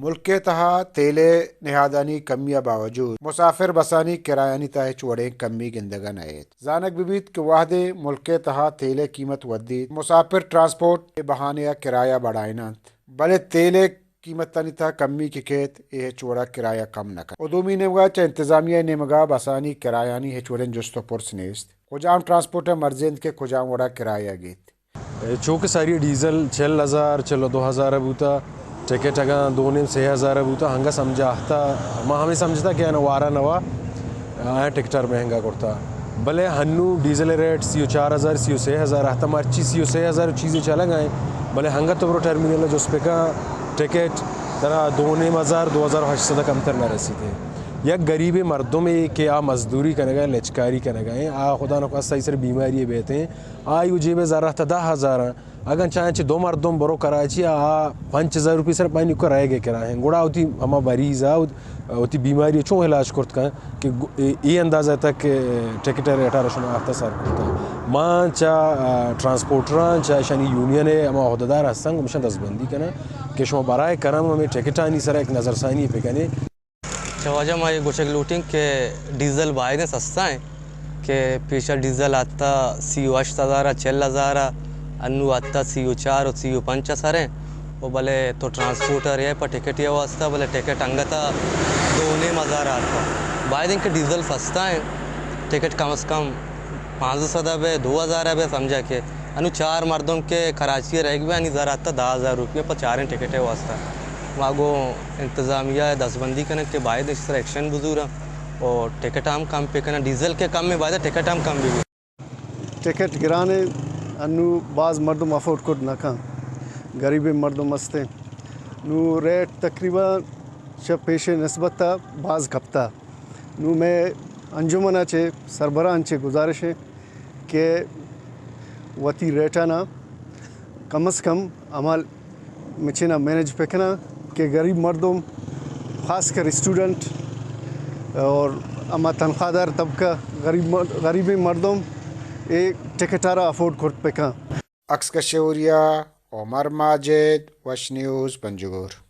ملک ءِ تہا تیل ءِ نہادانی کمی ءِ باوجود مسافر بسانی کرایانی تہا ہچ وڑیں کمی گندگ ءَ نئیت۔ زانگ بہ بیت کہ وہدے ملک ءِ تہا تیل ءِ قیمت ودیت، مسافر ٹرانسپورٹ ءِ بہانے ءَ کرایہ بڑائیننت، بلے تیل ءِ قیمتانی تہا کمی کہ کیت، اے ہچ وڑا کرایہ کم نہ کنت۔ و دومی نیمگا چہ انتظامیہ ءِ نیمگا بسانی کرایانی ہچ وڑیں جست و پرس نیست۔ کجام ٹرانسپورٹ ءِ مرضی انت کہ کجام وڑا کرایہ گیت۔ چو کہ ساری ڈیزل چل ہزار، چل و دو ہزار بوتا، ٹکٹ اگاں دو نیم سے ہزار بوتا، ہنگا سمجھا آہتا، ما ہمیں سمجھتا کہ انا وارا نوا، آیا ٹکٹ ہر مہنگا کرتا۔ بلے ہنو ڈیزل ریٹ سی و چار ہزار، سی و سے ہزار آہتا، مرچی سی و سے ہزار چیزیں چلگا ہیں۔ بلے ہنگا تو برو ٹرمینل جست بکا، ٹکٹ ترا دو نیم ہزار، دو ہزار و ہشت سد کمتر نہ رسیتے۔ یک غریب مردمے کہ آ مزدوری کنگا ہیں، لچکاری کنگا ہیں، آ خدا نخواستہ ای سر بیماری بیتے ہیں، آئی و جیب زر تا دہ ہزار ہیں۔ اگاں چاہیں چہ دو مردم برو کراچی، آ پنچ ہزار روپی سر پانی کو رائے گے کرا ہیں۔ گڑا وتی ہما مریض آ وتی بیماری چون علاج کرت کن کہ گو-، اے، اے اندازہ تک ٹکٹ ریٹ ءَ را شما آہتا سر کرتا۔ ما چا، آ، ٹرانسپورٹراں، چا اشانی یونین ءِ ہما عہدیدار ہستن، گمشان دستبندی کنن کہ شما برائے کرم ہمیں ٹکٹانی سر ایک نظرثانی پہ کنے۔ چہ واجہ ما یہ گوشگ لوٹیں کہ ڈیزل باید ہیں سستا ہیں کہ پیشہ ڈیزل آتا سی و ہشت ہزار، چل ہزار، انو آتا سی و چار و سی و پنچ سر ہیں۔ و بلے تو ٹرانسپورٹ ءَ رہے پہ ٹکٹ ءِ واسطہ، بلے ٹکٹ انگتا دو نیم ہزار آتا۔ باید ہیں کہ ڈیزل سستا ہیں، ٹکٹ کم از کم پانزدہ سد بے، دو ہزار بے، سمجھا کہ انو چار مردم کہ کراچی رہگ بے، انی زر آتا دہ ہزار روپیہ پہ چاریں ٹکٹ ءِ واسطہ۔ ما گو انتظامیہ دستبندی کنن کہ باید اش سر ایکشن بزورن و ٹکٹ ہم کم پہ کنن، ڈیزل کہ کم ہے، باید ٹکٹ ہم کم بی۔ ٹکٹ گران ہے، انو باز مردم افورڈ کت نہ کن، غریبیں مردم ہستیں۔ نو ریٹ تقریباً چہ پیش نسبت باز کپتا۔ نو مئے انجمن ءَ چہ سربراہاں چہ گزارش ہے کہ وتی ریٹانا کم از کم عمل مچینا مینج پکناں کہ غریب مردم، خاص کر اسٹوڈنٹ اور ہما تنخواہ دار طبقہ، غریب مر-، غریبیں مردم اے ٹکٹ ءَ را افورڈ کرت پکاں۔ عکس کشی اوریا، عمر ماجد، وش نیوز، پنجگور۔